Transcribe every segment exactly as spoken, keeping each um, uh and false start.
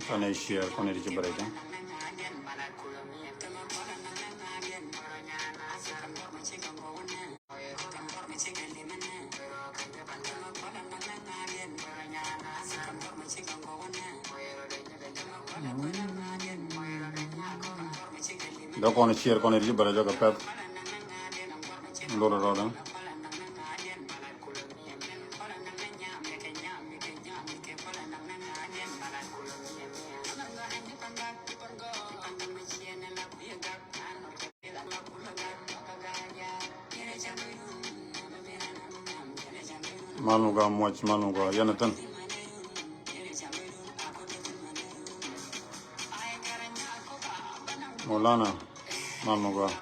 Kɔn ɛ share, kɔn ɛ di ci bɛrɛ jɛ. Dee kɔn share, kɔn ɛ di ci bɛrɛ jɛ kɛ pɛth. Lorɛ rɔɔdɛ. Mal mi gɔaa muɔc, mal mi gɔaa, yɛn a thin. Maulana, mal mi gɔaa.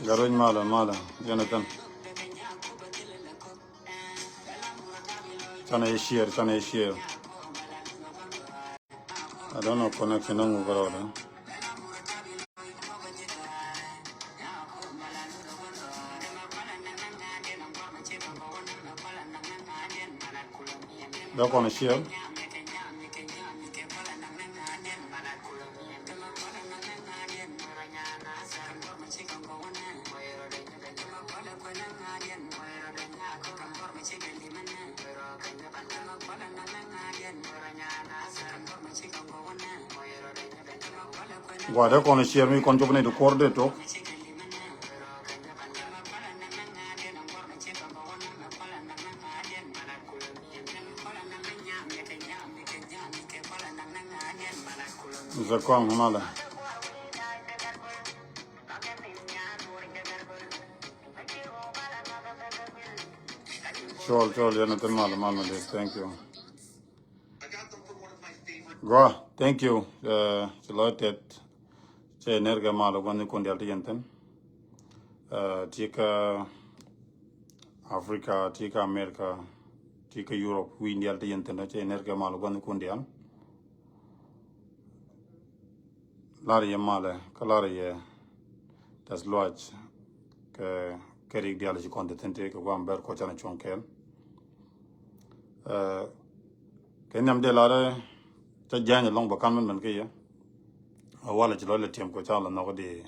Garuec malɛ, malɛ, yɛn a thin. Canɛ share, canɛ share. I don't know connection nɔ ŋu kɛ rɔɔdɛ. Dee kɔn share. Gua dee kɔn share mi kɔn cop ni di kuɔr dee tok. Misa Kɔaŋ malɛ. Cɔl, cɔl, yɛn a thin malɛ, malɛ, thank you. Gua, thank you. Ci lɔ tɛt. Cɛ ner kɛ mal gua̱n ni kun dial ti yɛn thin. Ti kä Africa, ti kä America, ti kä Europe, wi̱i̱ dial ti yɛn thin, cɛ ner kɛ mal gua̱n ni kun dial. Lar yɛ malɛ, kä lar yɛ tɛth luac kɛ, kɛ rik dial ci kɔn ti thin ti kɛ guam bɛr kɔ canɛ cuɔ̱ŋ kɛɛl. Kɛ nhiam dee lar cä jiany ɛlɔŋ bä kan mɛn mɛn kä yɛ. A walɛ ci lɔc lɛ tiɛm kɔ ca lɛ nhɔk di,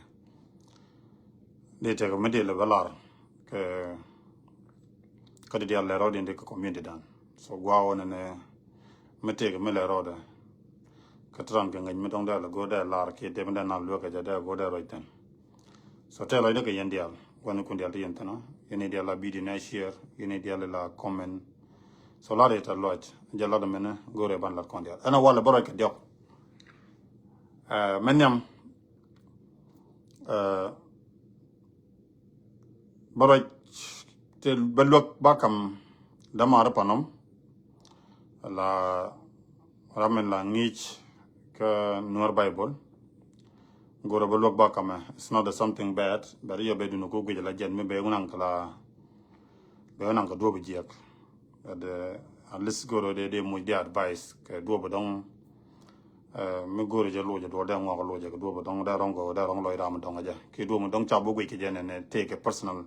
di tɛk mi di lɛ bä lar kɛ, kä di dial lɛ rɔɔd in di kɛ community dan. So gua wä nɛnɛ mi tëëk mi lɛ rɔɔdɛ. Kä ti ran kɛ ŋäc mi dɔ̱ŋ dee lɛ go̱o̱r dee lar kiɛ dee mi dee nal luäk kɛ jɛ dee go̱o̱r dee ruac thi̱n. So tɛɛ lɔcdä kɛ yɛn diaal, gua̱n kun diaal ti yɛn thi̱n ɔ. Yɛn i̱ diaal la video nɛ share, yɛn i̱ diaal la comment. So lar yɛ tɛth luac jɛ lat mɛnɛ go̱o̱r yɛ ban lat kɔn diaal. Ɛn a walɛ bä ruac kɛ diɔk. Mɛ nhiam bä ruac ti bä luäk ba kam dämaari panɔm. La ram in la ŋi̱i̱c kä Nuɔr Bible. Go̱rɛ bä luäk ba kamɛ, it's not a something bad, but yɔ bɛ duni ku guic la jɛn mi bɛ wä naŋ kɛ la, bɛ wä naŋ kɛ duɔ̱p jiɛk. At least go̱rɛ dee dee muc dee advice kɛ duɔ̱p dɔŋ. Mi go̱rɛ jɛ loc duɔ̱p dee ŋuak loc kɛ duɔ̱p dɔŋ dee rɔŋ kɛ dee rɔŋ lɔc ram dɔŋ jɛ. Ki duɔ̱p dɔŋ ca bä guic kɛ jɛ nɛ nɛ take a personal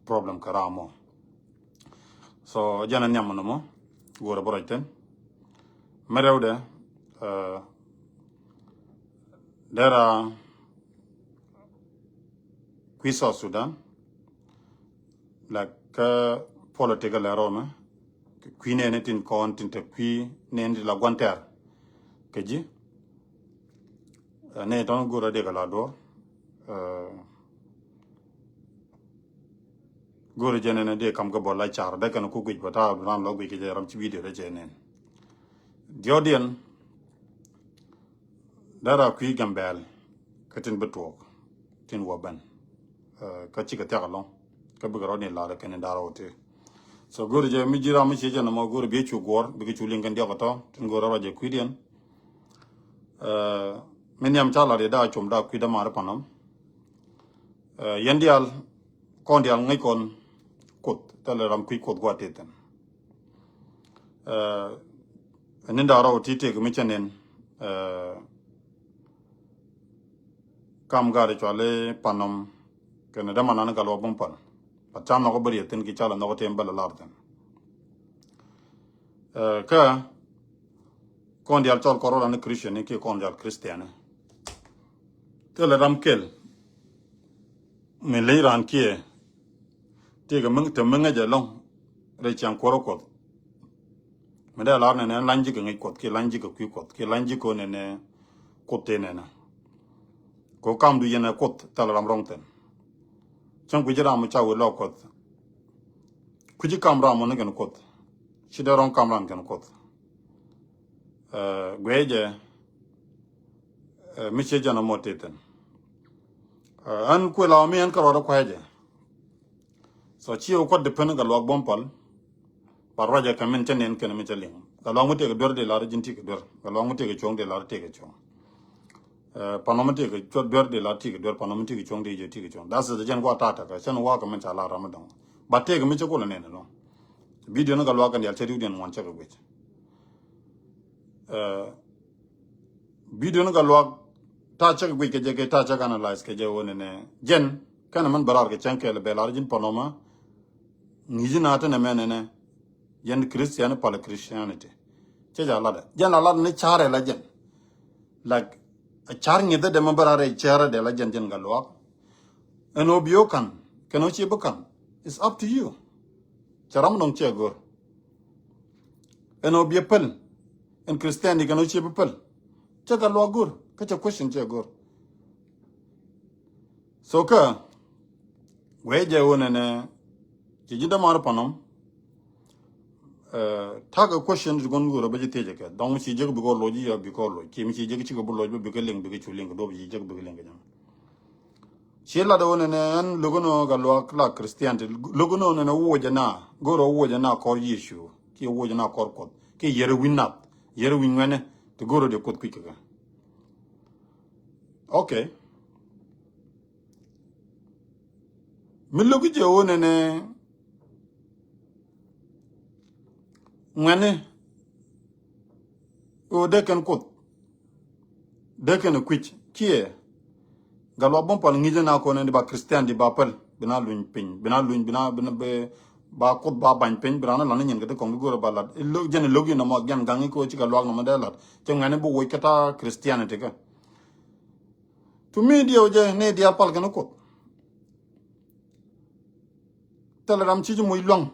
problem kɛ ram mɔ. So jɛn a nhiam nɔmɔ go̱rɛ bä rɔc thin. Mɛ rɛwdɛ dera kui̱ South Sudan. La kä politik lɛ rɔmɛ kui̱ nɛɛni tin kɔn tin te kui̱ nɛɛni ti la gua̱n tɛr. Kɛ ji̱ nɛ tɔn go̱rɛ dee kɛ la duɔr. Go̱o̱ri jɛ nɛn dee kam kä bɔl la car dee kɛn ku guic bä ta̱a̱ duran lɔ guic kɛ jɛ ram ci video dee jɛ nɛn. Diɔ̱diɛn dee ra kui̱ Gambɛl kä tin bi tuɔɔk tin wä ben. Kä cikɛ thiak alɔŋ kä bikɛ rɔ ni lar kɛn in da̱r rɔ ti. So go̱o̱ri jɛ mi ji̱ ram mi cie jɛ nɔmɔ go̱o̱ri bi cu guɔ̱ɔ̱r bikɛ cu liŋ kɛn diɔk atɔ tin go̱o̱ri rɔ jɛ kui̱diɛn. Mi nhiam ca lar yɛ daa com daa kui̱ dämaari panɔm. Yɛn diaal kɔn diaal ŋäc kɔn Kuoth thilɛ ram kui̱ Kuoth gua̱a̱th tëë thi̱n. Ni da̱ŋ rɛw ti tëëk mi cä nɛn kam gaat cuali panɔm kɛnɛ däman nan kɛ luɔp bum pan. But ca nhɔk bä riet thi̱n ki ca lɛ nhɔk tëë bä lɛ lar thi̱n. Kä Kɔn diaal cɔl kɔn rɔ ran ni Christian ni kiɛ kɔn diaal Christian ni. Thilɛ ram kɛl mi leny raan kiɛ. Tëëkɛ mi te mi ŋäc ɛlɔ̱ŋ rɛy ciaŋ kuɔrä Kuɔth. Mi dee lar nɛnɛ lany ji̱ kɛ ŋäc Kuɔth kiɛ lany ji̱ kɛ kui̱ Kuɔth kiɛ lany ji̱ kɛ ɣöö nɛnɛ Kuoth tëë nɛnɛ. Kɛ ɣöö kamdu yɛn ɛ Kuoth thilɛ ram rɔ̱ŋ thi̱n. Cäŋ kui̱ci ram mi ca wee lɔɔk Kuɔth. Kui̱ci kam ram mɔ ni kɛn Kuoth. Ci dee rɔ̱ŋ kam ran kɛn Kuoth. Ɛ, guiɛ jɛ, ɛ, mi ciɛ jɛn ɔmɔ tëë thi̱n. Ɛ, ɛn kuɛ la mi ɛn kärɔɔdɛ kua̱cä jɛ. So ci wä kuat depend Gatluak Buɔ̱m Pal. Ba ruacɛ kɛ min cä nɛn kɛn mi cä liŋ. Gatluak mi tëëkɛ duer dee lar ji̱n tëëkɛ duer. Gatluak mi tëëkɛ cuɔ̱ŋ dee lar tëëkɛ cuɔ̱ŋ. Ɛ, pan ɔ mi tëëkɛ cuɔ̱t duer dee lar tëëkɛ duer, pan ɔ mi tëëkɛ cuɔ̱ŋ dee jɛ tëëkɛ cuɔ̱ŋ. That's it, jɛn kua ta̱a̱ ta̱kä cɛn wakɛ min ca lar ram mi dɔ̱ŋ. Ba tëëkɛ mi cä kulɛ nɛn ɛlɔ̱ŋ. Video ni Gatluak kɛn diaal cä riwdiɛn ŋuan cä kɛ guic. Ɛ, video ni Gatluak ta̱a̱ cä kɛ guic kɛ jɛ kɛ ta̱a̱ cä kɛ analyze kɛ jɛ ɣöö nɛnɛ jɛn kɛn min bɛ lar kɛ cäŋ kɛɛl bɛ lar ji̱n pan ɔ ma ŋi̱i̱c na te nɛmɛ nɛnɛ. Yɛn Christian pal Christianity. Cɛ jɛ a latdɛ jɛn a latdɛ ni ca̱rɛ la jɛn. Like a ca̱r ŋi̱thädɛ mɛ bä rar rɛy cärädɛ la jɛn jɛn Gatluak. Ɛn ɣöö bi ɣä ka̱n kɛn ɣöö ci bi ka̱n. It's up to you. Cɛ ram dɔ̱ŋ cɛ go̱r. Ɛn ɣöö bi ɣä päl. Ɛn Christianity kɛn ɣöö ci bi päl. Cɛ Gatluak go̱r kä cɛ question cɛ go̱r. So kä guɛ jɛ ɣöö nɛnɛ ci ji̱ dämaar pan ɔ. Ɛ, ta̱kɛ question ti gɔn go̱o̱rä bä ji̱ thiecä kɛ dɔ̱ŋ mi ci jek bikɛ loc ji̱ yɔ bikɛ loc ki mi ci jek cikɛ bi loc bä bikɛ liŋ bikɛ cu liŋ kɛ duɔp ci jek bikɛ liŋ kɛ jɛ. Ci lat ɣöö nɛnɛ ɛn lo̱k ɛn ɣöö Gatluak la Christianity lo̱k ɛn ɣöö nɛnɛ wuɔcɛ na go̱o̱rä wuɔcɛ na kɔr Yecu ki wuɔcɛ na kɔr Kuɔth ki yɛrɛ wi̱n nath yɛrɛ wi̱n ŋuɛnɛ ti go̱o̱rä dee Kuoth kui̱c kɛ kɛ. Okay. Mi lo̱k jɛ ɣöö nɛnɛ ŋuɛni ɣöö dee kɛn Kuoth dee kɛn kui̱c kiɛ Gatluak Buɔ̱m Pal ŋi̱i̱cä na kɔn ɛn di ba Christian di ba päl bi na luny piny bi na luny bi na bi na bi ba Kuoth ba bany piny bi raan ɛ lan ni nyin kɛ ti kɔŋ di go̱o̱rä ba lat. Jɛn lo̱k in nɔmɔ jɛn gaŋ i̱ kɛ ɣöö ci Gatluak nɔmɔ dee lat cɛ ŋuɛni bi woc kɛ ta̱a̱ Christianity kɛ. To me diɛw jɛ ni diaal pal kɛn Kuoth. Thilɛ ram ci ji̱ moc lua̱ŋ.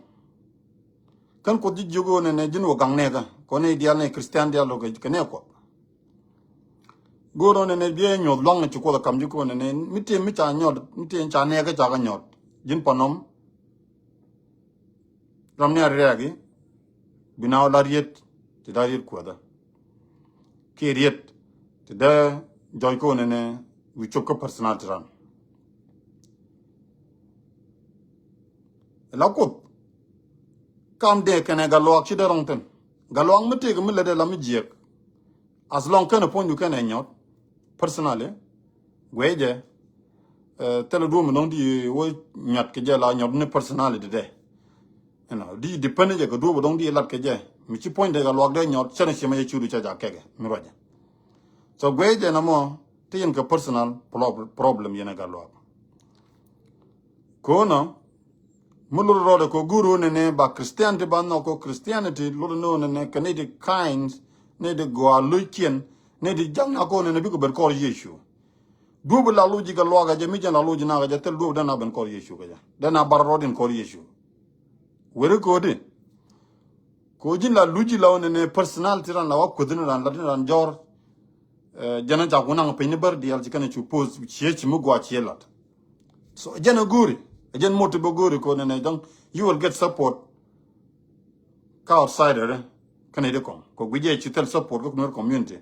Kän Kuoth ji̱ jiök ɣöö nɛnɛ ji̱n wä gaŋ nɛɛkä kɔn ni diaal ni Christian diaal lo̱k kɛ nɛɛ Kuɔth. Go̱o̱r ɣöö nɛnɛ biɛ nyuɔ̱th lua̱ŋ ni ci Kuoth ɛ kam ji̱ ko̱n nɛnɛ mi tëë mi ca nyɔt mi tëë ca nɛɛkä ca kɛ nyɔt ji̱n pan ɔ. Ram ni a riɛk i̱ bi na wä la riet ti da riet kuäthä. Kiɛ riet ti dee jɔc kä wä nɛnɛ wi̱i̱ cop kä personality ran. La Kuoth kam dee kɛnɛ Gatluak ci dee rɔŋ thi̱n. Gatluak mi tëëk mi lätdɛ la mi jiɛk. As long kɛnɛ puɔ̱nydu kɛnɛ nyɔt personally. Guɛ jɛ thilɛ duɔ̱ɔ̱p mi dɔ̱ŋ di wä nyɔt kɛ jɛ la nyɔt ni personality dɛ. You know, di depend jɛ kɛ duɔ̱ɔ̱p dɔ̱ŋ di lat kɛ jɛ mi ci puɔ̱nydɛ Gatluak dee nyɔt cɛn ciɛ mɛ jɛ cudu cɛ ja kɛkɛ mi ruacɛ. So guɛ jɛ na mɔ ti yɛn kɛ personal problem yɛn ɛ Gatluak. Ko̱nɔ mi lor rɔɔdɛ kɛ gur wä nɛnɛ ba Christianity ba nhɔk kɛ Christianity lor ni wä nɛnɛ kɛ ni di kind ni di gɔaa lo̱ckiɛn ni di jaŋ na kɛ wä nɛnɛ bikɛ ben kɔr Yecu. Duɔ̱p bi la lo̱c ji̱ Gatluak kɛ jɛ mi jɛn la lo̱c ji̱ na kɛ jɛ thil duɔ̱p den a ben kɔr Yecu kɛ jɛ den a bar rɔɔd in kɔr Yecu. Weri ko̱di ko̱ ji̱n la luc ji̱ la wä nɛnɛ personality ran la wa kueth ni ran lat ni ran jɔr. Jɛn a ca kun naŋ piny ni bär diɛl ci kɛn cu post ciɛ ci mi gua ciɛ lat. So jɛn a go̱ri a jɛn mot ti bä go̱ri ko̱ nɛnɛ dɔŋ you will get support. Ka outsider kɛn a di kɔŋ ko̱ gui jɛ ci thil support kä Nuer community.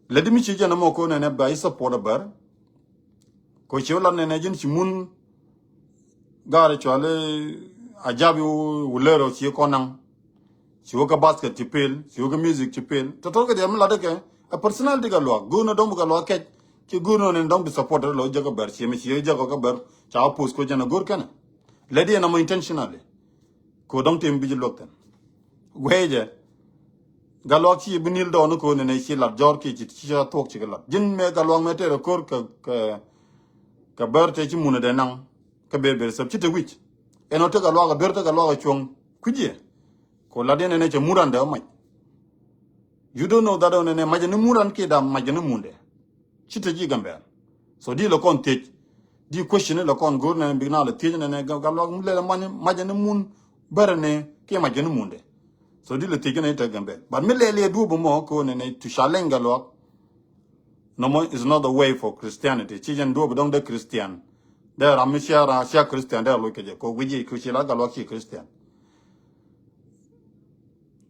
Lɛ di mi ci jɛn a mɔ ko̱ nɛnɛ ba i support a bär. Ko̱ ci wä lat nɛnɛ ji̱n ci mun. Gaari cuali a jab i wä lero ci kɔn naŋ. Ci wä kä basket ci pel ci wä kä music ci pel tɔtɔ kɛ diɛ mi lat kɛ. A personality Gatluak go̱o̱r ni dɔŋ bi Gatluak kɛc. Ci go̱o̱r ni dɔŋ bi support lo jɛ kä bär ci mi ci jɛ kä bär ca wä post ko̱ jɛn a go̱o̱r kɛnɛ. Lɛ di ɛn a mɔ intentionally. Ko̱ dɔ̱ŋ tim bi ji̱ luɔk thi̱n. Guey jɛ. Gatluak ci bi nil dɔɔni ko̱ nɛnɛ ci lat jɔr kiɛ ci ci ca thuɔk ci kɛ lat ji̱n mɛ Gatluak mɛ tɛrɛ ko̱r kɛ kɛ kɛ bär tɛ ci munɛ dɛ naŋ. Kɛ ber ber sɛp ci te wi̱c. Ɛn ɔ te Gatluak a ber te Gatluak a cuɔ̱ŋ kui̱c yɛ. Ko̱ lat yɛn ɛn ɛ cɛ murandɛ ɔ mac. You don't know that ɔ nɛnɛ macɛ ni mun ran kiɛ da macɛ ni mundɛ. Ci te ji̱ Gambɛl. So di lɛ kɔn thiec. Di question lɛ kɔn go̱r nɛnɛ bik na lɛ thiec nɛnɛ Gatluak mi lɛ lɛ macɛ ni mun bärɛ ni kiɛ macɛ ni mundɛ. So di lɛ thiec kɛ nɛnɛ te Gambɛl. But mi lɛ lɛ duɔ̱p mɔ kɛ ɔ nɛnɛ to challenge Gatluak. Nɔmɔ is not the way for Christianity. Ci jɛn duɔ̱p dɔ̱ŋ dee Christian. Dee ram mi cia ram cia Christian dee loc kɛ jɛ kɛ wi̱c i̱ kɛ ci la Gatluak ci Christian.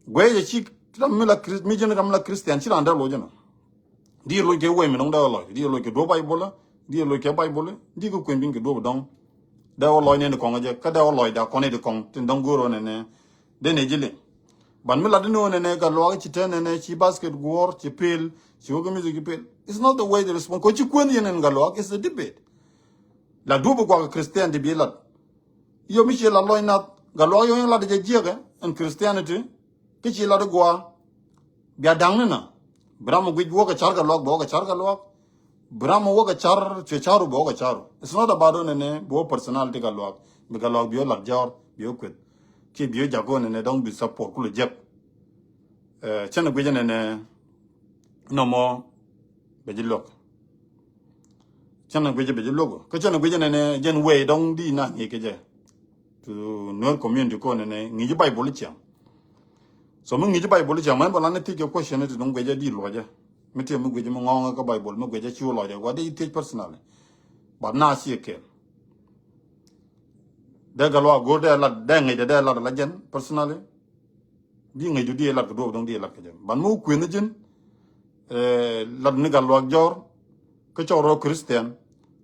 Guey jɛ ci ram mi la Chris- mi jɛn ram mi la Christian ci ran dee loc jɛ nɔ. Di loc kɛ way mi dɔ̱ŋ dee wä lɔc di loc kɛ duɔ̱p Baibol di loc kɛ Baibol di kɛ kuën piny kɛ duɔ̱p dɔ̱ŋ. Dee wä lɔc nɛn di kɔŋ jɛ kä dee wä lɔc da kɔn di kɔŋ tin dɔ̱ŋ go̱o̱r wä nɛnɛ. Dee nɛ ji̱ liŋ. Ban mi lat ni wä nɛnɛ Gatluak ci te nɛnɛ ci basket guɔ̱ɔ̱r ci pel ci wä kɛ music ci pel. It's not the way they respond kɔ ci kuën yɛn ɛn Gatluak is a debate. La duɔ̱p guak Christian di bi lat. Yɔ mi ci la lɔc nath Gatluak yɔ yɔ lat jɛ jiɛkɛ ɛn Christianity. Kä ci lat guak. Bia da̱ŋ ni na. Bi ram mi guic bi wä kɛ car Gatluak bi wä kɛ car Gatluak. Bi ram mi wä kɛ car cuɛ caru bi wä kɛ caru. It's not about ɔ nɛnɛ bi wä personality Gatluak. Bi Gatluak bi wä lat jɔr bi wä kueth. Kiɛ bi wä jak ɔ nɛnɛ dɔ̱ŋ bi support kulɛ jiɛk. Cɛn ɛ guic ɛ nɛnɛ nɔmɔ bɛ ji̱ luäk. Cɛn ɛ guic ɛ bɛ ji̱ luäk kä cɛn ɛ guic ɛ nɛnɛ jɛn way dɔ̱ŋ di na ŋi̱i̱c kɛ jɛ. To Nuer community kɔn nɛnɛ ŋi̱i̱c ji̱ Baibol i̱ ciaŋ. So mi ŋi̱i̱c ji̱ Baibol i̱ ciaŋ mɛn bɛ lan i̱ thiec kɛ question i̱ ti dɔ̱ŋ guic ɛ di luɔcɛ. Mi tiɛ mi guic mi ŋɔ̱ɔ̱ŋ kä Baibol mi guic ɛ ci wä luɔcɛ gua̱ di i̱ thiec personally. But na ci ɛ kɛl. Dee Gatluak go̱o̱r dee lat dee ŋi̱i̱c dee dee lat ala jɛn personally. Di ŋäcdu di lat kɛ duɔ̱p dɔ̱ŋ di lat kɛ jɛ ban mi wä kuënh ni ji̱n. Lat ni Gatluak jɔr kä cɔk rɔ Christian.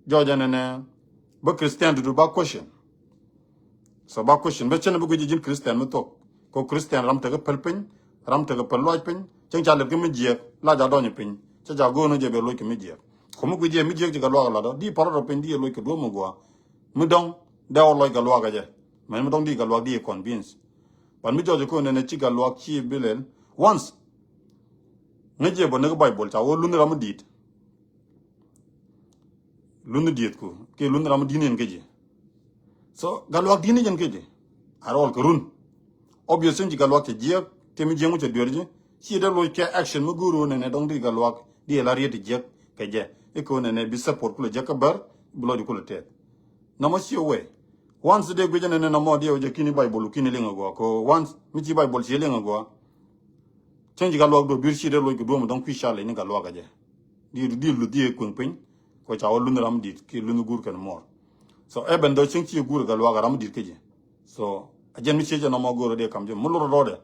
Jɔc ɛn ɛnɛ bä Christian dudu ba question. So ba question bä cɛn bi guic ji̱n Christian mi thuɔ̱k. Kɛ Christian ram tekɛ päl piny ram tekɛ päl luac piny cäŋ ca lɛt kɛ mi jiɛk la ja dɔny piny cä ja go̱o̱n jɛ bɛ loc kɛ mi jiɛk. Kɛ mi guic jɛ mi jiɛk ci Gatluak lat ɔ di pal rɔ piny di loc kɛ duɔ̱p mi gua. Mi dɔ̱ŋ dee wä lɔc Gatluak kɛ jɛ. Mɛn mi dɔ̱ŋ di Gatluak di convince. Ban mi jɔc kɔn nɛnɛ ci Gatluak ci bi lɛl. Once ŋäc jɛ bä ni kä Baibol ca wä lunh ram mi di̱i̱t. Lunh di̱i̱t ku kiɛ lunh ram mi di̱i̱t ni jɛn kä ji̱. So Gatluak di̱i̱t ni jɛn kä ji̱. A rɔɔl kɛ run. Obvious ci Gatluak cɛ jiɛk tëë mi jiɛk mi cɛ dueer ji̱. Ci dee loc kɛ action mi go̱o̱r wä nɛnɛ dɔ̱ŋ di Gatluak di la riet ti jiɛk kɛ jɛ. Ikɛ wä nɛnɛ bi support kulɛ jiɛk kä bär bi lɔc di kulɛ tɛth. Nɔmɔ ci wee. Once dee guic nɛnɛ nɔmɔ diɛ wä jɛ kini Baibol kini liŋ agua ko once mi ci Baibol ci liŋ agua. Cäŋ ci Gatluak duɔ̱p duer ci dee loc kɛ duɔ̱m dɔ̱ŋ kui̱ ca lec ni Gatluak a jɛ. Di di luth di kueŋ piny. Kɔ ca wä lunh ram dit ki lunh gur kɛn mɔr. So even though cäŋ ci gur Gatluak ram dit kä ji̱. So a jɛn mi ci jɛ nɔmɔ go̱o̱r dee kam jɛ mi lor rɔɔdɛ.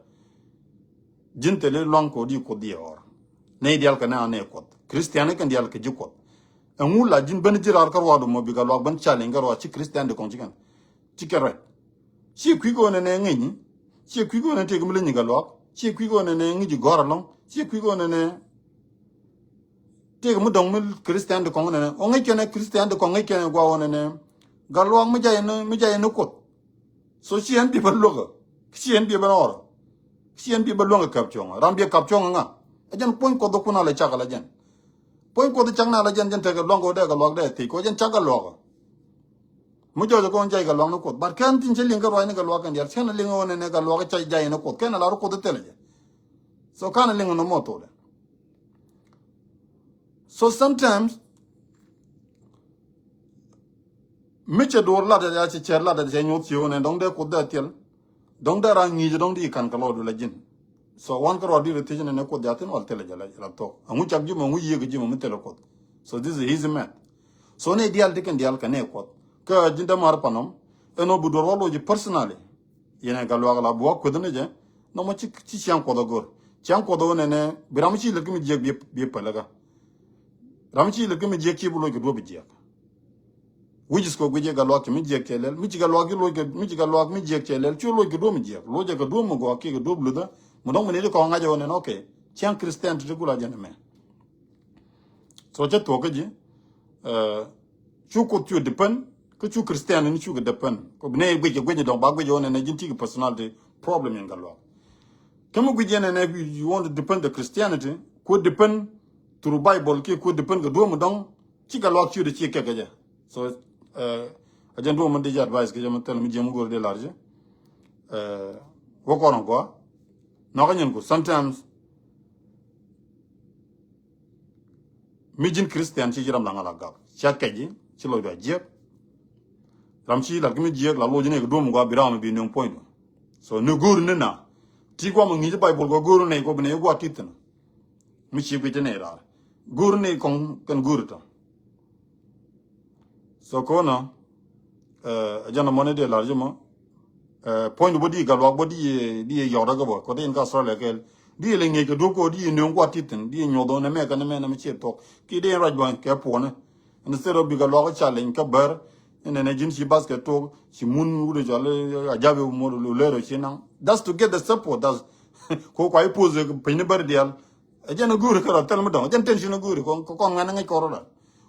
Ji̱n thil i̱ luaŋ kɛ ɣöö di Kuoth diɛ ɣɔr. Nɛy diaal kɛ nɛ a nɛy Kuɔth. Christian kɛn diaal kɛ ji̱ Kuɔth. Ɛŋu la ji̱n ben ji̱ raar kä ruaadu mɔ bi Gatluak ben challenge kä ruaad ci Christian di kɔŋ ci kɛn. Ci kɛn ruac. Ci kui̱ kɛ ɣöö nɛnɛ ŋi̱ny. Ci kui̱ kɛ ɣöö nɛnɛ tëëk mi leny Gatluak. Ci kui̱ kɛ ɣöö nɛnɛ ŋi̱c gɔ̱r alɔ̱ŋ. Ci kui̱ kɛ ɣöö nɛnɛ tëëk mi dɔ̱ŋ mi Christian di kɔŋ nɛnɛ ɔ ŋäc kɛn ɛ Christian di kɔŋ ŋäc kɛn ɛ gua̱a̱ ɣöö nɛnɛ Gatluak mi jay ni mi jay ni Kuoth. So ci ɛn bi bä luäk ɛ ci ɛn bi bä nɔɔr. Ci ɛn bi bä luäŋ ɛ kap cuɔ̱ŋ ram bi kap cuɔ̱ŋ ɛ ŋa. Ɛ jɛn puɔ̱ny Kuɔth ɛ kun a lɛ cak ɛ lɛ jɛn. Puɔ̱ny Kuɔth ɛ cak na lɛ jɛn jɛn tekɛ luaŋ kɛ wä dee Gatluak dee thiec kɛ wä jɛn cak Gatluak ɛ. Mi jɔc ɛ kɔn jay Gatluak ni Kuɔth but kɛn tin cä liŋ kä ruac ni Gatluak kɛn diaal cä kɛn liŋ ɛ wä nɛnɛ Gatluak ɛ ca jay ni Kuɔth kɛn ɛ lar Kuɔth ɛ thilɛ jɛ. So ka̱n ɛ liŋ ɛ nɔmɔ thokdɛ. So sometimes mi cɛ duɔr lat ya cɛ cɛr lat cɛ nyuɔth ciek nɛ dɔŋ dee Kuoth dee thil. Dɔŋ dee ran ŋi̱i̱c dɔŋ di kan kɛ lɔɔdu la ji̱n. So wan kä ruɔt di ri thiec nɛ nɛ Kuoth ja thin wal thilɛ jɛ la thok aŋu cak ji̱ mɔ aŋu yiëk ji̱ mɔ mi thilɛ Kuoth. So this is easy math. So nɛ dial di kɛn dial kɛ nɛ Kuoth kä ji̱n dämar panɔm. Ɛn ɔ bi duɔr wä loc ji̱ personally. Yɛn ɛ Gatluak la buak kueth ni jɛ. Nɔmɔ ci ci ciaŋ Kuɔth agor ciaŋ Kuɔth ɣöö nɛnɛ bi ram ci lät kä mi jiɛk bi päläkä. Ram ci lät kä mi jiɛk ci bi loc kɛ duɔ̱p bi jiɛk. Wi̱c is kɛ guic ɛ Gatluak ci mi jiɛk cɛ lɛl mi ci Gatluak ci loc kɛ mi ci Gatluak mi jiɛk cɛ lɛl ci loc kɛ duɔ̱p mi jiɛk loc ɛ kɛ duɔ̱p mi gɔaa kiɛ kɛ duɔ̱p luthä. Mi dɔ̱ŋ mi ni di kɔŋ ŋa̱c ɛ ɣöö nɛnɛ okay. Ciaŋ Christian ti ti gula jɛn ɛmɛ. So cä thuɔ̱k kä ji̱. Cu Kuoth cu depend kä cu Christian ni cu kɛ depend. Kɔ bi nɛ guic kɛ guic ni dɔ̱ŋ ba guic ɣöö nɛnɛ ji̱n ti kɛ personality problem in Gatluak. Kä mi guic yɛn nɛnɛ if you want to depend the Christianity ku depend through Bible kiɛ ku depend kɛ duɔ̱m dɔ̱ŋ. Ci Gatluak ci di ci kɛ kɛ jɛ. So a jɛn duɔ̱m mi di jɛ advice kɛ jɛ mi thil mi jiɛm go̱r di lar jɛ. Wä kɔn gɔa. Nɔk nyinku sometimes. Mi ji̱n Christian ci ji̱ ram la ŋa la gak. Ca kɛc ji̱, ci lɔcdu a jiɛk. Ram ci lat kä mi jiɛk la loc ni kɛ duɔ̱m gua bi ram mi bi nöŋ puɔ̱nydu. So ni go̱o̱ri ni na. Ti gua mi ŋi̱i̱c Baibol gua go̱o̱ri ni kua bi ni gua tithin. Mi ci guic ti ni raar. Go̱o̱ri ni kɔŋ kɛn go̱o̱ri tɔ. So kona, ɛ jɛn mɔni di lar jɛ mɔ. Ɛ puɔ̱nydu bä di gal wak bä di yɛ, di yɛ yɔrä kä bä kɔ di in ka Australia kɛl. Di yɛ lɛ ŋi̱i̱c kɛ duɔ̱p kɔ di yɛ nöŋ kua tithin di yɛ nyuɔth ɣän ɛmɛ kɛn ɛmɛ nɛ mi ciɛ thuɔk ki di in ruac bä kɛ puɔ̱nɛ. Instead of bikɛ luak challenge kä bär. Inɛnɛ ji̱n ci basket tuɔk ci mun wut cɔl a jabi mot lu lero ci naŋ. That's to get the support. That's ko kua i̱ pose piny ni bär dial. Ɛ jɛn a go̱o̱ri kärɔa thil mi dɔ̱ŋ ɛ jɛn tension a go̱o̱ri kɔn kɔn ŋuɛn ŋäc kɔrɔ la.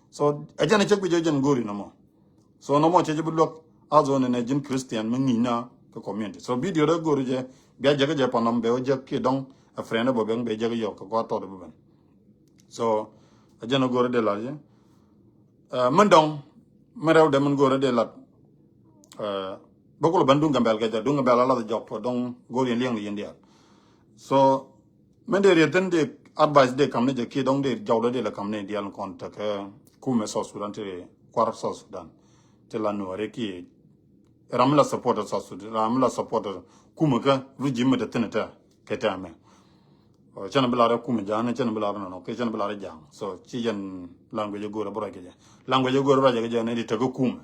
So ɛ jɛn a cɛ guic ɛ jɛn go̱o̱ri nɔmɔ. So nɔmɔ cɛ jɛ bi luäk a zone nɛ ji̱n Christian mi ŋi̱i̱c na kɛ community. So video rɛ go̱o̱ri jɛ bia jɛ kä jɛ panɔm bɛ wä jɛ kiɛ dɔ̱ŋ a friend bä bɛ bɛ jɛ kä yɔk kɛ kɔa tɔt bi ben. So a jɛn a go̱o̱ri dee lat jɛ. Ɛ min dɔ̱ŋ min rɛw dee min go̱o̱ri dee lat. Ɛ bä kulɛ ben duŋ Gambɛl kɛ jɛ duŋ Gambɛl a lath jɔk tɔ dɔ̱ŋ go̱o̱ri yɛn liɛŋ ni yɛn diaal. So min dee riet thin dee advice dee kam ni jɛ kiɛ dɔŋ dee jɔw dee dee la kam ni diaal kɔn tekɛ kumɛ South Sudan ti kuar South Sudan ti la nuɔri kiɛ ram mi la support South Sudan ram mi la support kumɛ kä regime mi te thin te kɛ te amɛ. Cɛn bi lar kumɛ ja̱a̱n cɛn bi lar nɔnɔ kɛ cɛn bi lar ja̱a̱n so ci jɛn language go̱o̱r bä rɔc kɛ jɛ language go̱o̱r bä rɔc kɛ jɛ ni di tekɛ kumɛ.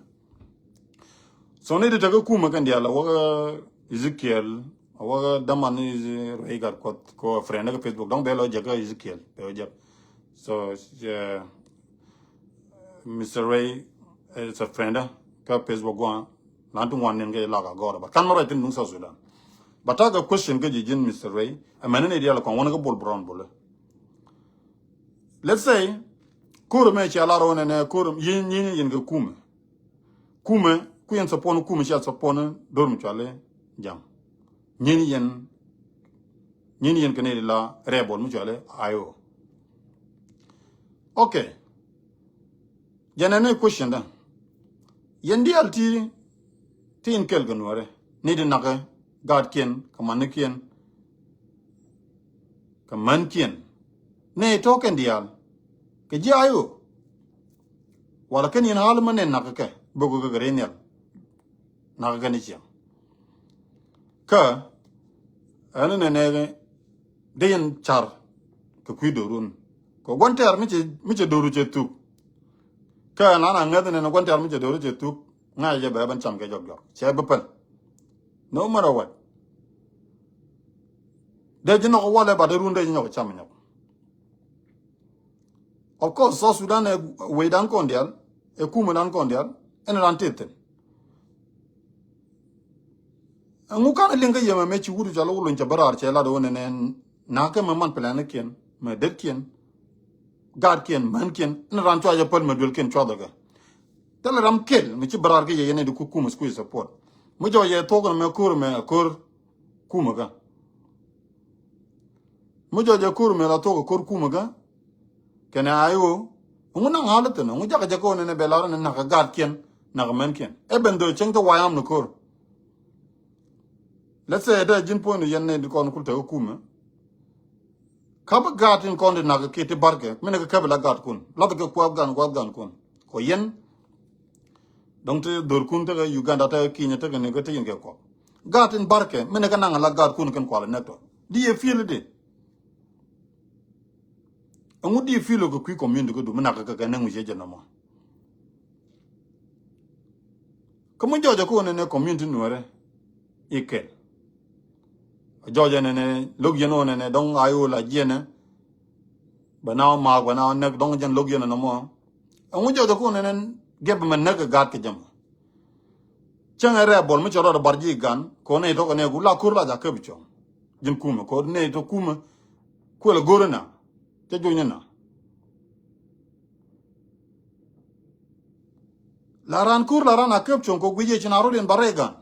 So ni di tekɛ kumɛ kɛn dial a wäkä Ezekiel a wäkä daman ni Ray gat kuɔth ko friend kä Facebook dɔŋ bɛ lɔ jɛ kä Ezekiel bɛ jɛ. So Mister Ray is a friend kä Facebook guan lan ti ŋuan nin kɛ lak a gɔr but kan mɛ rɔy tin nuŋ South Sudan. But tak a question kä ji̱ ji̱n Mister Ray a mɛn ni dial kɔn wän kä Bol Brown Bol. Let's say ko̱r mɛ cia lar wän nɛ ko̱r yin yin yin kɛ kumɛ. Kumɛ ku yɛn support kumɛ cia support dor mi cuali jam. Nyin yɛn nyin yɛn kɛ ni la rebel mi cuali ayo. Okay. Jɛn ɛn ni question dɛ yɛn dial ti ti in kɛl kɛ nuɔrɛ ni di nakɛ gaatkiɛn kɛ manikiɛn kɛ mänkiɛn. Ni tɔ̱ kɛn dial kɛ ji̱ ayo. Wala kɛn yɛn hal mɛ ni nakä kɛ bok kɛ kɛ ri nhial. Nakä kɛn i̱ ciɛŋ kä ɛn nɛ nɛ dee yɛn car kɛ kui̱ do̱run kɛ gua̱n tɛɛr mi cɛ do̱ru cɛ thuk. Kä ɛn an a ŋäth nɛ nɛ gua̱n tɛɛr mi cɛ do̱ru cɛ thuk ŋa̱c jɛ bɛ bɛn cam kɛ jɔk jɔk cɛ bi päl. No matter what. Dee ji̱ nɔk walɛ bat dee run dee ji̱ nyɔk cam nyɔk. Of course South Sudan ɛ wecdan kɔn dial ɛ kumɛ dan kɔn dial ɛn ran tithin. Ɛŋu kan liŋ kä yɛmɛ mɛ ci wut cɔl wulun cɛ bä raar cɛ lat wä nɛnɛ nakä mɛ man plɛnikiɛn mɛ detkiɛn gaatkiɛn mänkiɛn ɛn ran cua jɛ päl mɛ duelkiɛn cua dhɔkɛ. Thilɛ ram kel mɛ ci bä raar kä yɛ yɛn ɛ di ku kumɛ squeeze support. Mi jɔɔc yɛ thok mɛ ko̱r mɛ ko̱r kumɛ kä. Mi jɔɔc jɛ ko̱r mëë la thok ɛ ko̱r kumɛ kä kɛnɛ a i̱ ɣöö. Ŋu naŋ ɣa̱l ithin ŋu jakä jɛ ko̱r nɛnɛ bɛ lar ni nakä gaatkiɛn nakä mɛnkiɛn ɛ ben dhö cäŋ thok wayam ni ko̱r. Let's say dee ji̱n puɔ̱ny ni yɛn ni kɔn kul tekɛ kumɛ. Käp gaat in kɔn ti nakä kiɛ ti barkɛ minɛ kɛ käp la gaatkun lath kɛ kuath gan kuath gankun. Kɔ yɛn dɔŋ ti dhorkun tekɛ Uganda tekɛ Kenya tekɛ ni kä ti yin kɛ kɔk. Gaat in barkɛ minɛ kɛ naŋ la gaatkun kɛn kual nɛk tɔ di yɛ feel di. Ɛŋu di feel kɛ kui̱ community kä du mi nak kɛ kɛ nɛŋ wi̱c jɛ nɔmɔ. Kä mi jɔɔcɛ kä wä nɛnɛ community nuɛrɛ i̱ kɛl. Jɔɔcɛ nɛnɛ lo̱k yɛn wä nɛnɛ dɔŋ a i̱ wä la jiɛnɛ. Bɛ na wä maak bɛ na wä näk dɔŋ jɛn lo̱k yɛn nɔmɔ. Ɛŋu jɔɔcɛ kä wä nɛnɛ gɛp mɛ näk kɛ gaat kɛ jɛm. Cäŋ ɛ rɛɛ bɔl mi cɛ rɔɔdɛ bar ji̱ gan kɛ wä nɛy tɔk kɛ nɛy ku la ko̱r la ca käp cɔŋ. Ji̱n kumɛ kɛ wä nɛy tɔk kumɛ. Kuɛl ɛ go̱r ina cɛ jonyɛ na. La ran ko̱r la ran a käp cuɔ̱ŋ kɔ guic yɛ ci na rɔ̱diɛn ba rɛy gan.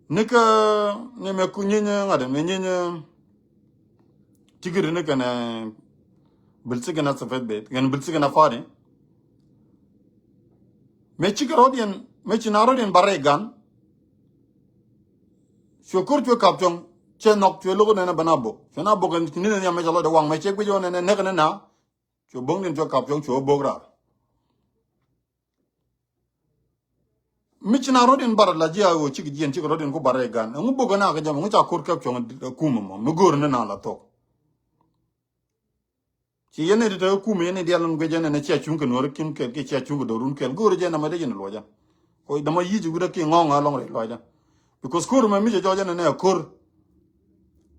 Nikä ni mɛ ku nyieny ŋa̱t mɛ nyieny. Tikiri ni kɛn bil sikɛn a sɛfɛt bet kɛn bil sikɛn a fari. Mɛ cikɛ rɔ̱diɛn mɛ ci na rɔ̱diɛn ba rɛy gan. Cuɛ ko̱r cuɛ kap cuɔ̱ŋ. Cɛ nhɔk cuɛ lo̱k nɛnɛ bɛ na bok. Cuɛ na bok ɛn ni nɛ nhiam mɛ cɛ lɔcdɛ waŋ mɛ cɛ guic ɣöö nɛnɛ näk ni na. Cuɛ bo̱ŋ din cuɛ kap cuɔ̱ŋ cuɛ bo̱k raar. Mi ci na rɔ̱t in bar la ji̱ a ɣöö cik jiɛn cik rɔ̱t in ku bar rɛy gan. Ɛŋu bok ɛn a kɛ jɛ mɔ ŋu ca ko̱r kɛp cuɔ̱ŋ kum ɛmɔ mi go̱o̱r ni na la thok. Ci yɛn ni ti te kum yɛn ni dial in guic ɛn ɛn cia cuŋ kɛ nuɔri kin kɛl ki cia cuŋ kɛ do̱run kɛl go̱o̱r jɛ nɛmɛ dee jɛ ni luɔcɛ. Kɔ dama yic guda ki ŋɔŋ a lɔŋ rɛy luɔcɛ. Because ko̱r mɛ mi cɛ jɔcɛ nɛnɛ ko̱r.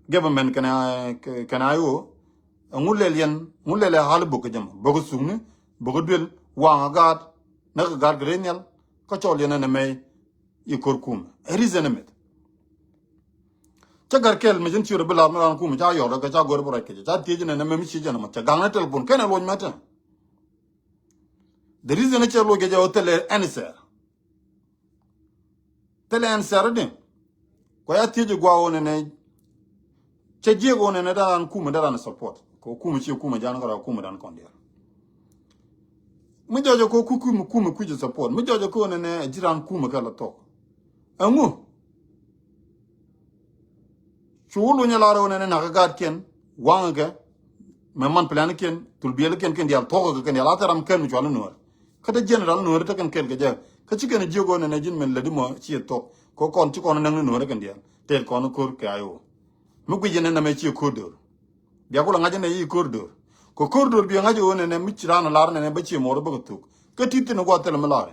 Government kɛnɛ kɛnɛ I O. Ɛŋu lɛl yɛn ŋu lɛl ɛ hal bok kɛ jɛ mɔ bok kɛ sukni bok kɛ duel waŋ a gaat. Näk kɛ gaat kɛ rɛy nhial kä cɔl yɛn ɛn ɛmɛ. I̱ ko̱r kum ɛ reason ɛmɛth. Cä gär kɛl mi cin ciöt bi lath mi ran kum ca yɔt kɛ ca go̱r bi ruac kɛ ca thiec nɛ nɛ mɛ mi ci jɛn mɔ cɛ gaŋ nɛ telephone kɛnɛ luɔc mɛ tɛ. The reason cɛ luɔc kɛ jɛ wä thilɛ answer. Thilɛ answer di. Kɔ ya thiec gua wä nɛ nɛ. Cɛ jiek wä nɛ nɛ da ran kum da ran support kɔ kum ci kum jan kɛ ra kum dan kɔn diɛl. Mi jɔjɛ kɔ ku kum kum kuic support mi jɔjɛ kɔ nɛ nɛ ji̱ ran kum kɛ la thok. Ɛŋu. Cu wä luny ɛ lar ɣöö nɛnɛ nakä gaatkiɛn waŋä kɛ. Mɛ man plan kiɛn thul biɛl kiɛn kiɛn diaal thuɔ̱k kɛ kɛn diaal a thɛ ram kɛn mi cual ni nuɔ̱ɔ̱r. Kä te general nuɔ̱ɔ̱r te kɛn kɛl kɛ jɛ kä ci kɛn jiök ɣöö nɛnɛ ji̱n mɛn lädi mɔ ci ɛ thuɔ̱k kɛ kɔn ci kɔn näŋ ni nuɔ̱ɔ̱r kɛn diaal tɛt kɔn ko̱r kɛ I O. Mi guic yɛn nɛnɛ mɛ ci ɛ ko̱r döör. Bia kulɛ ŋa̱c nɛ yi koridor. Kɛ koridor bia ŋa̱c ɣöö nɛnɛ mi ci raan lar nɛnɛ bä ci mɔr bä kɛ thuk. Kä ti thin guɔ thil mi lar.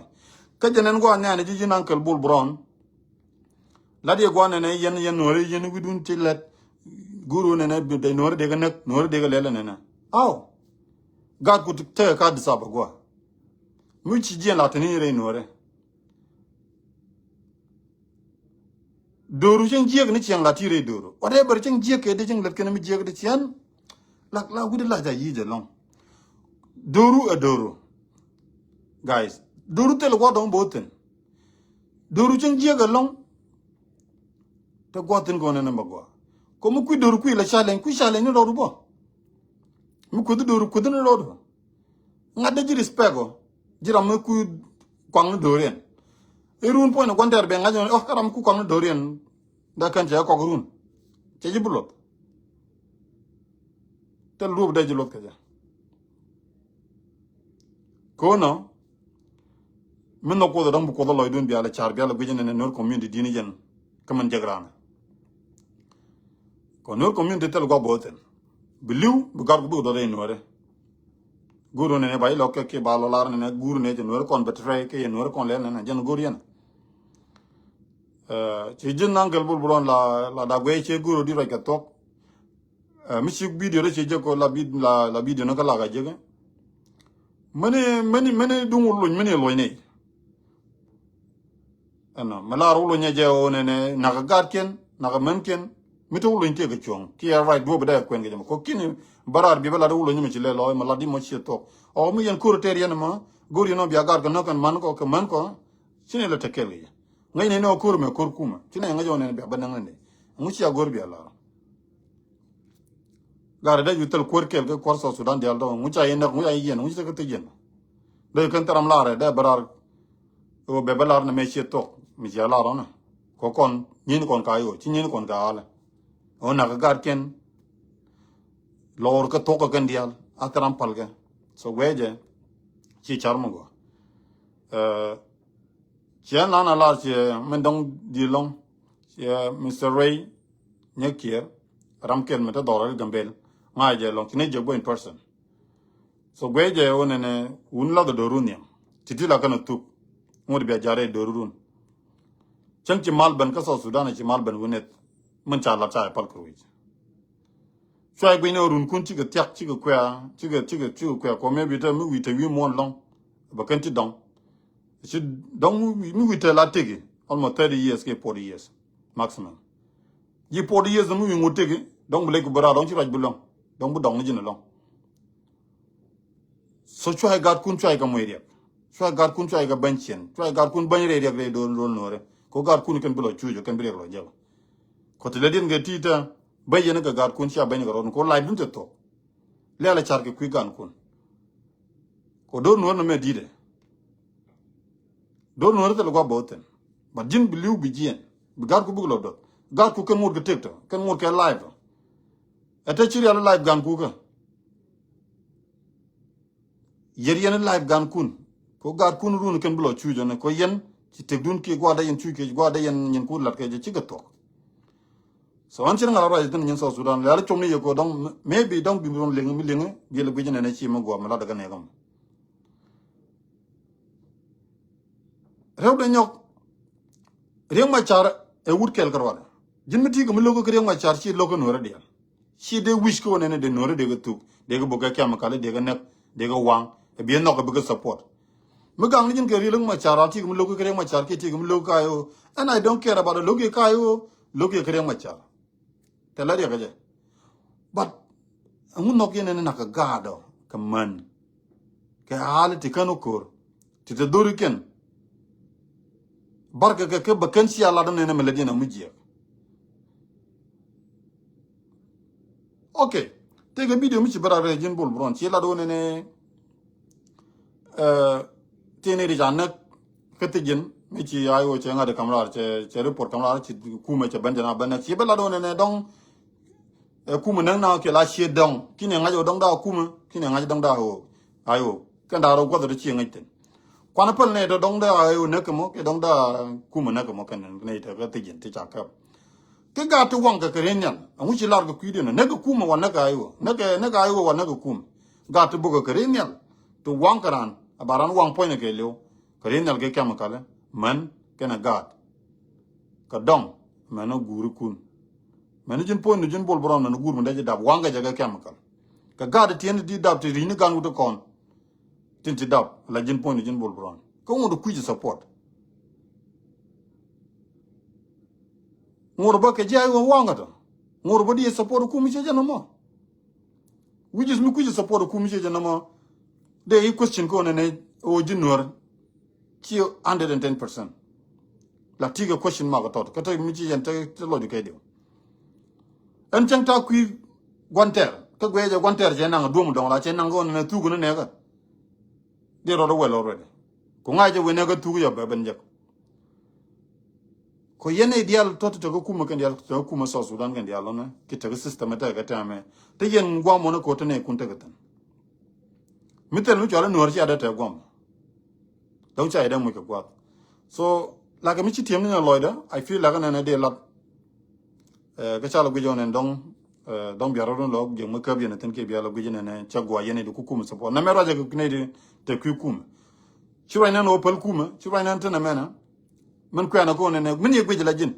Kä jɛ nɛn guɔ nɛnɛ ji̱ ji̱n Uncle Bull Brown. Lat yɛ guɔ nɛnɛ yɛn yɛn nuɔri yɛn wi̱dun ti lɛt. Guru nɛnɛ dee nuɔri dee kɛ näk nuɔri dee kɛ lɛl nɛnɛ. Aw. Gat ku tekɛ ka disaba guɔ. Mi ci jiɛn la tini rɛy nuɔri. Dööru cäŋ jiäk ni ciɛŋ la ti rɛy dööru. Whatever cäŋ jiäk kɛ di cäŋ lät kɛn mi jiäk di ciɛn. La la wi̱di la ja yi̱ jɛ lɔŋ. Dööru ɛ dööru. Guys, dööru thil guɔ dɔŋ bo̱o̱ thi̱n. Dööru cäŋ jiäk ɛ lɔŋ. Te guɔ thi̱n kɔn ɛn ɛmɛ guɔ. Kɔ mi kui̱ dööru kui̱ la challenge kui̱ challenge ni rɔɔdu bɔ. Mi kui̱dhi dööru kui̱dhi ni rɔɔdu. Ŋa̱t dee ji̱ respect ɔ ji̱ ram mi ku kuaŋ ni do̱riɛn. I̱ run puɔ̱ny ni gua̱n tɛɛr ben ŋa̱c ɔ ram ku kuaŋ ni do̱riɛn. Dee kɛn cɛ kɔk run cɛ ji̱ bi luɔth. Thil duɔ̱p dee ji̱ luɔth kɛ jɛ. Ko̱nɔ mi nhɔk kuoth ɛ dɔ̱ŋ bi kuoth ɛ lɔcdun bial ɛ ca̱r bial ɛ guic ɛn ɛn ɛ Nuer community di̱n ɛ jɛn. Kä min jek raan ɛ kɔ Nuer community thil gua̱ bo̱o̱th thi̱n. Bi li̱w bi gat ku bik dɔth ɛ Nuɛri. Go̱o̱r wä nɛnɛ ba ilɔ kɛ kiɛ ba lɔ lar nɛnɛ go̱o̱r nɛ cɛ Nuɛri kɔn betray kɛ yɛ Nuɛri kɔn lɛl nɛnɛ jɛn go̱o̱r yɛn. Ci ji̱n naŋ kɛl bul bulɔn la la da guɛy ciɛ go̱o̱r wä di ruac kɛ thuɔ̱k. Mi ci bidio rɛ ciɛ jek kɔ la bid la la bidio ni kä lak a jek. Mɛni mɛni mɛni duŋ wä luny mɛni luɔ̱ny ni. Ɛnɔ mi lar wulony ɛ jɛ ɣöö nɛnɛ nakä gaatkiɛn nakä mänkiɛn. Mi te wulony tëëk kɛ cuɔ̱ŋ kiɛ right duɔ̱ɔ̱p dee kuɛn kɛ jɛ mɛ kɔ kini bä raar biɛ bä lat wulony mɛ ci lɛ lɔ mɛ lat di mɔ ciɛ thuɔk. Ɔ mi yɛn ko̱r tɛɛr yɛn mɔ go̱r yɛn ɔ bia gaat kɛ nɔk kɛn man kɔ kɛ män kɔ. Ci nɛ lɛ te kɛl kɛ jɛ ŋäc nɛ ni ɔ ko̱r mɛ ko̱r kumɛ ci nɛ ŋäc ɔ nɛn bia bä näŋ nɛ nɛ. Ŋu cia go̱r bia lar. Gat dee ju thil kuäär kɛl kä kuäär South Sudan dial dɔ̱ŋ ŋu ca yɛn näk ŋu ca yɛn ŋu ca kä thiec yɛn. Dee kɛn thil ram lar dee bä rar. Ɣöö bɛ bä lar nɛ mɛ ciɛ thuɔk mi cia lar ɔnɛ. Kɔ kɔn nyin kɔn ka yo ci nyin kɔn ka alɛ. Ɣöö nak gat kɛn. Lɔɔr kä thuɔk kɛ kɛn dial a thil ram pal kɛ. So guɛ jɛ ci car mi gɔ. Ciɛ nan a lar ciɛ min dɔŋ di lɔŋ. Ciɛ Mister Ray nyɛ kiɛ ram kɛl mi te dhɔr ri Gambel. Ŋa̱ jɛ lɔŋ ci ne jɛ guɛ in person. So guɛ jɛ wä nɛnɛ wun lath döru nhiam. Ti ti la kɛn a thuk. Ŋut bia jare döru run. Cäŋ ci mal ben kä South Sudan ci mal ben wä nɛth. Min ca lat ca pal kɛ ruic. Cuay guic ni ɣä runkun cikɛ thiak cikɛ kuɛ̈ɛ̈ cikɛ cikɛ cikɛ kuɛ̈ɛ̈ kɔ maybe te mi wi̱i̱ te wi̱i̱ muɔ̱ɔ̱n lɔ̱ŋ. Bɛ kɛn ti dɔ̱ŋ. Ci dɔ̱ŋ mi wi̱i̱ te la teki almost thirty years kiɛ forty years maximum. Ji̱ forty years mi wi̱i̱ ŋut teki dɔ̱ŋ bi lec ku bi raar dɔ̱ŋ ci ruac bi lɔ̱ŋ dɔ̱ŋ bi dɔ̱ŋ ni ji̱n lɔ̱ŋ. So cuay gatkun cuay kɛ moc riɛk. Cuay gatkun cuay kɛ bäny ciɛn cuay gatkun bäny rɛy riɛk rɛy do̱l do̱l no̱o̱rɛ. Ko gatkun kɛn bi lɔ cuuc kɛn bi riɛk lɔ jɛk. Kɔ ti lɛ diɛn kɛ ti te bäny yɛn kɛ gatkun cia bäny kɛ rɔn ko lac dun te thok. Lɛl a car kɛ kui̱ gankun. Kɔ do̱l no̱o̱rɛ nɔ mɛ di̱tɛ. Do̱l nuɔ̱ri thil gua̱ bo̱o̱th thi̱n. But ji̱n bi li̱w bi jiɛn bi ga̱r ku buk lɔ do̱th. Gaat ku kɛn ŋot kɛ tëk tɔ, kɛn ŋot kɛ live tɔ. Ɛ te ci rial live gan ku kä. Yɛr yɛn live gan kun. Ko gaat kun run kɛn bi lɔ cuc ɔnɛ. Ko yɛn ci tëk dun kiɛ gua̱dɛ yɛn cuc kiɛ gua̱dɛ yɛn nyin ku lat kɛ jɛ cikɛ thuɔk. So an cin ŋa̱l ruac thin nyin South Sudan. Lɛl com ni yɛ ko dɔŋ, maybe dɔŋ bi run liŋ mi liŋ bi lɛ guic nɛn ci mi guɔ mi lat kɛ nɛ kɔm. Rɛw de nyɔk. Riek Machar ɛ wut kɛl kä rual. Ji̱n mi ti kɛ mi lo̱k kä Riek Machar ci lo̱k kä nuɔrɛ dial. Ci dee wi̱c kä wä nɛn dee nuɔrɛ dee kɛ thuk, dee kɛ bok kɛ chemical, dee kɛ nɛk, dee kɛ waŋ. Ɛ bi ɛ nhɔk ɛ bi kɛ support. Mi gaŋ ni ji̱n kɛ Riek Machar, a ti kɛ mi lo̱k kä Riek Machar kiɛ ti kɛ mi lo̱k kä I O. And I don't care about lo̱k kɛ kä I O, lo̱k kɛ kä Riek Machar. Tɛ la riɛk kɛ jɛ. But ɛŋu nhɔk yɛn ɛn nak kɛ gaatdɔ kɛ män kɛ hali ti kän wä ko̱r ti te dhori kɛn. Barkɛ kɛ kɛ bɛ kän cia lat ɛn ɛn ɛmɛ lät yɛn ɛmu jiɛk. Okay. Tëëkɛ video mi ci bä rat rɛy ji̱n Bol Bron ci lat wä nɛnɛ. Ɛ, tini ri ca näk kä thi̱ji̱n mi ci I O cɛ ŋa̱t kam raar cɛ, cɛ report kam raar ci kumɛ cɛ ben jɛ na ben näk ci bä lat wä nɛnɛ dɔŋ. Ɛ, kumɛ näk na kɛ la ciet dɔŋ kinɛ ŋa̱c wä dɔŋ da kumɛ kinɛ ŋa̱c dɔŋ da I O. I O kɛn da rɔ guath rɔ ci ŋa̱c thin. Kuan päl nɛ tɔ dɔŋ da I O näk kɛ mɔ kɛ dɔŋ da kumɛ näk kɛ mɔ kɛn nɛ tɔ kä thi̱ji̱n ti ca käp. Kä gaat ti waŋ kɛ kɛ ri nhial ɛŋu ci lar kɛ kui̱diɛn ɔ näk kɛ kumɛ wa näk kɛ I O näk kɛ, näk kɛ I O wa näk kɛ kumɛ. Gaat ti bok kɛ kɛ ri nhial ti waŋ kɛ raan a ba raan waŋ puɔ̱nykɛ kɛ liw kɛ ri nhial kɛ chemical män kɛnɛ gaat. Kɛ dɔŋ mɛn ɔ guuri kun mɛn ji̱n puɔ̱ny ni ji̱n Bol Bron mɛn guur mi dee ji̱ dap waŋ kɛ jɛ kɛ chemical. Kɛ gaat ti tiɛn ti dap ti ri̱c ni gan wut ti kɔn. Tin ti dap la ji̱n puɔ̱ny ni ji̱n Bol Bron kä ŋut kui̱c support. Ŋot bä kɛ ji̱ I O waŋ kä tɔ. Ŋot bä di support kum ci jɛ nɔmɔ. Which is mi kui̱ support kum ci jɛ nɔmɔ. De i question ko nɛnɛ o ji̱ nuɔr. Ci hundred and ten percent. La ti kɛ question mark tɔt kä te mi ci jɛn te, te lɔc kɛ diw. Ɛn cɛŋ ta kui̱ guantɛr kä guɛ jɛ guantɛr cɛ naŋ duɔm dɔŋ la cɛ naŋ ko nɛnɛ thuk ni nɛkä. Di rɔt wɛl already. Ku ŋa̱c jɛ wee nɛkä thuk jɛ bɛ ben jɛk. Ko yɛn i̱ diaal tɔt ti tekä kumä kɛn diaal tekä kumä South Sudan kɛn diaal lɔnɛ ki tekä system ɛ tɛkɛ tɛmɛ te yɛn guam mɔnɛ ko te nɛ kun tekä thin. Mi thil mi cual i̱ nuɔr cia dee tɛ guam. Dɔ̱ŋ cia yɛ dee muc kɛ guath. So lakɛ mi ci tiɛm ni nɛ lɔcdä I feel lakɛ nɛn ɛ dee lat. Ɛ, kä ca lɛ guic ɔ nɛn dɔ̱ŋ, ɛ, dɔ̱ŋ biarä run lɔ jiɛk mi käp yɛn ɛ thin kiɛ biarä lɔ guic nɛn ɛ cɛ gua̱a̱ yɛn ɛ di ku kumä support nɛ mɛ ruacɛ kɛ nɛ di te kui̱ kumä. Ci ruac nɛn ɣöö päl kumä ci ruac nɛn te nɛ mɛnɛ. Min kuɛn ɛ ko̱r nɛn ɛ min yɛ guic la ji̱n.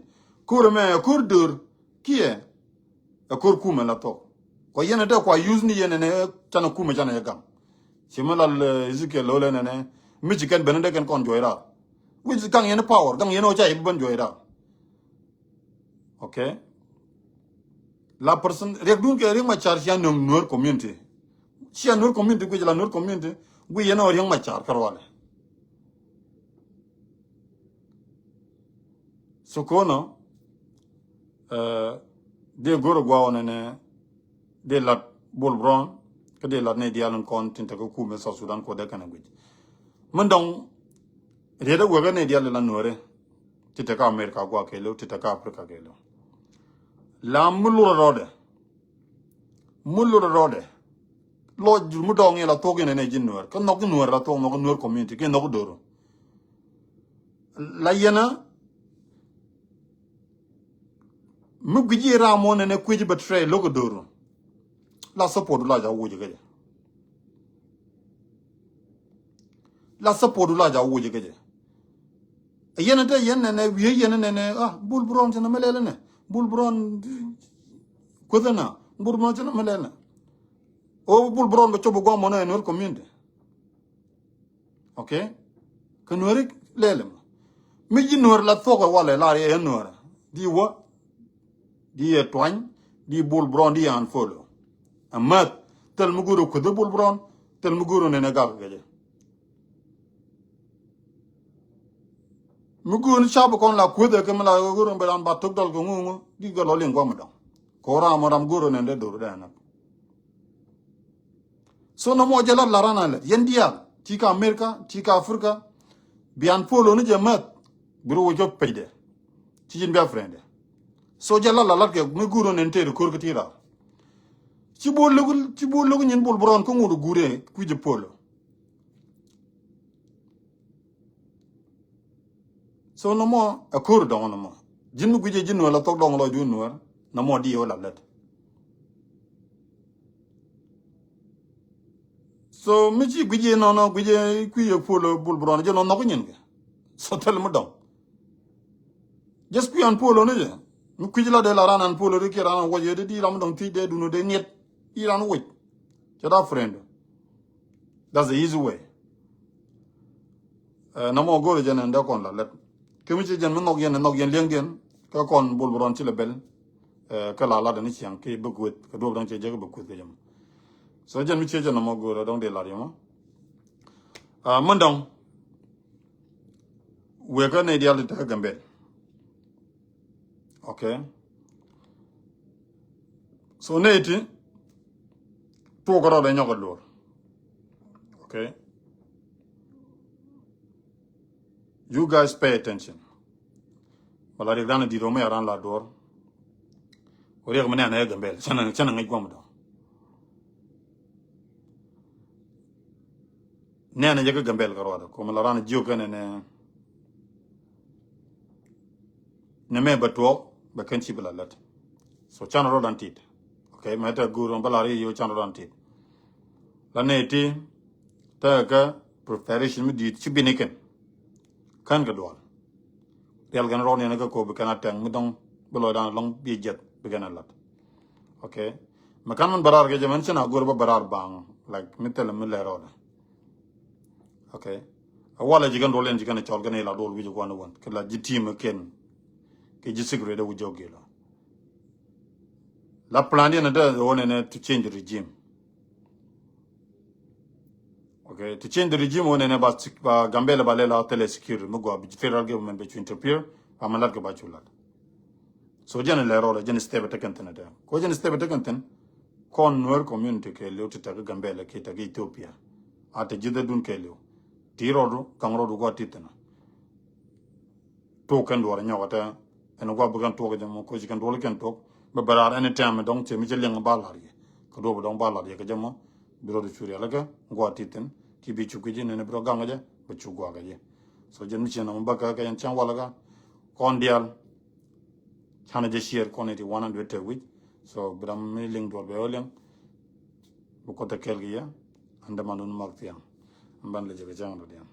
Ko̱r ɛmɛ ɛ ko̱r döör kiɛ ɛ ko̱r kumä la thok. Kɔ yɛn ɛ dee kua use ni yɛn ɛnɛ canɛ kumä canɛ yɛ gaŋ. Ci mi lal, ɛ, Ezekiel lo̱lɛ nɛnɛ mi ci kɛn ben dee kɛn kɔn juɔc raar. Which gaŋ yɛn power gaŋ yɛn ɣöö ca yɛ bi ben juɔc raar. Okay. La person riɛk dun kɛ Riek Machar cia nöŋ Nuer community. Cia Nuer community guic la Nuer community guic yɛn ɔ Riek Machar kärɔalɛ. So ko̱nɔ, ɛ, dee go̱r ɛ gua̱a̱ ɔ nɛnɛ dee lat Bol Bron kä dee lat nɛ diaal in kɔn tin tekä kumɛ South Sudan kuɔth dee kɛn ɛ guic. Min dɔŋ riet ɛ wek ɛ nɛ diaal in la Nuerɛ. Ti tekä America gua̱a̱ kɛɛliw ti tekä Africa kɛɛliw. Lam mi lurɛ rɔɔdɛ. Mi lurɛ rɔɔdɛ. Lɔc mi dɔɔŋ in la thuɔk in ɛnɛ ji̱ Nuer kä nhɔk ji̱ Nuer la thuɔk nhɔk Nuer community kiɛ nhɔk do̱r. La yɛnä mi gui̱c i̱ ram mɔ nɛnɛ kui̱c betray lo̱k do̱r. La support la ja wuc kä jɛ. La support la ja wuc kä jɛ. Yɛn te yɛn nɛnɛ wi̱i̱ yɛn nɛnɛ ah Bol Bron cɛ nɛ mɛ lɛl nɛ Bol Bron kueth na Bol Bron cɛ nɛ mɛ lɛl nɛ. O Bol Bron bɛ cop guam mɔnɛ Nuer community. Okay. Kɛ Nuer lɛl mɔ mi ji̱ Nuer la thuɔk ɛ walɛ lar yɛ Nuer di wä. Di yɛ tuany di Bol Bron di yɛ unfollow. Ɛ mäth thil mi go̱o̱r ɛ kueth Bol Bron thil mi go̱o̱r ɛ nɛnɛ gak kɛ jɛ. Mi go̱o̱r ni cap kɔn la kueth ɛ kɛ mi la go̱o̱r ɛ bɛ ran ba tok dɔl kɛ ŋuŋu di gɛ lɔ liŋ guam dɔŋ. Kɛ ram ram go̱o̱r ɛ nɛn dee do̱r dee näk. So nɔmɔ jɛ lat la ran a lɛt yɛn diaal ti ka America ti ka Africa. Bi unfollow ni jɛ mäth bi ru wä jɔp pecdɛ. Ci ji̱n bia friend dɛ. So jɛ la la lat kɛ mi guur ɔ nɛn tëë ri ko̱r kä ti raar. Ci bo̱o̱ lo̱k, ci bo̱o̱ lo̱k nyin Bol Bron kä ŋot ɔ guur ɛ kui̱c ɛ Polo. So nɔmɔ ɛ ko̱r dɔŋ nɔmɔ. Ji̱n mi gui̱cɛ ji̱n nuɔr la thok dɔŋ lɔcdu nuɔr nɔmɔ di ɣä la lät. So mi ci gui̱cɛ nɔnɔ gui̱cɛ kui̱ ɛ Polo Bol Bron jɛ nɔ nhɔk nyin kɛ. So thil mi dɔŋ. Just kui̱ an Polo ni jɛ. Mi kui̱c la dee la ran an Polo di kiɛ ran an wɔc yɛ di di ram mi dɔŋ thiec dee dun dee niet. Iran wic. Cɛ da friend. That's the easy way. Ɛ, nɔmɔ go̱o̱rɛ jɛn ɛn dee kɔn la lɛt. Kä mi ci jɛn mi nhɔk yɛn, nhɔk yɛn liɛŋdiɛn. Kä kɔn Bol Bron ci lɛ bɛl. Ɛ, kä la lat ni ciaŋ ki bɛ kueth. Kä duɔp dɔŋ cɛ jɛ kä bɛ kueth kä jɛ mɔ. So jɛn mi ci jɛn nɔmɔ go̱o̱rɛ dɔŋ dee lat yɛ mɔ. Ɛ, min dɔŋ. Wëë kä nɛy diaal ti te kä Gambel. Okay. So nɛy ti tuɔɔk rɔɔdɛ nyɔk a luɔr. Okay. You guys pay attention. Bɛ la riɛk dan a di̱t ɔ mɛ ran la duɔr. Wä riɛk mi nɛn ɛ Gambel. Cɛn a, cɛn a ŋäc guam dɔ. Nɛn a jɛ kä Gambel kä ruɔdɛ. Kum la ran a jiök kɛn nɛ. Nɛ mɛ bɛ tuɔɔk bɛ kɛn ci bi la lät. So can rɔɔdan tit. Okay, mɛ te guur ɔ bä la ri yo can rɔɔdan tit. La nɛ ti te kä preparation mi di̱i̱t ci bini kɛn. Kän kɛ duɔl. Rial kɛn rɔɔd ni kɛ ko bi kɛn a tɛŋ mi dɔŋ bi lɔcdan lɔŋ bi jɛth bi kɛn a lat. Okay. Mɛ kan min bɛ raar kɛ jɛ mɛn cin a go̱r bä bɛ raar baŋ. Like mi thilɛ mi lɛ rɔɔdɛ. Okay. A walɛ ji̱ kɛn duɔl yɛn ji̱ kɛn a cɔl kɛn a ila duɔl wi̱c kuan wän kɛ la ji̱ team kɛn. Kɛ ji̱ secret a wi̱c jɔk gilɔ. La plan yɛn a dee wä nɛnɛ to change the regime. Okay, to change the regime wä nɛnɛ ba, ba Gambel ba lɛ la thilɛ security mi gua bi federal government bi cu interfere ba ma lat kɛ ba cu lat. So jɛn lɛ rɔɔdɛ jɛn step tekɛn thin a dee. Ko jɛn step tekɛn thin. Kɔn Nuer community kɛ liw ti tek Gambel ki tek Ethiopia. A te ji̱ dee dun kɛ liw. Ti rɔɔdu gaŋ rɔɔdu gua ti thin a. Tuɔk kɛn duɔr nyɔk ɛ tɛ. Ɛn guap bi kɛn tuɔk jɛ mɔ koci kɛn duɔl kɛn tuɔk. Bɛ bɛ raar ɛn tɛm dɔŋ cɛ mi cɛ liɛŋ ba lar yɛ. Kɛ duɔp dɔŋ ba lar yɛ kɛ jɛ mɔ. Bi rɔ di cu rial kɛ guap ti thin ki bi cu kɛ jɛ nɛn bi rɔ gaŋ kɛ jɛ bɛ cu guak kɛ jɛ. So jɛn mi ciɛn nɔmɔ bä kɛ kɛ yɛn cɛn wal kɛ kɔn dial. Canɛ jɛ share kɔn iti one hundred te wi̱c. So bi ram mi liŋ duɔl bɛ wä liɛŋ. Bi kuɔth kɛl kɛ yɛ. An däman dun mak thiaŋ. An ban lɛ jɛ kɛ cɛn dɔ diɛn.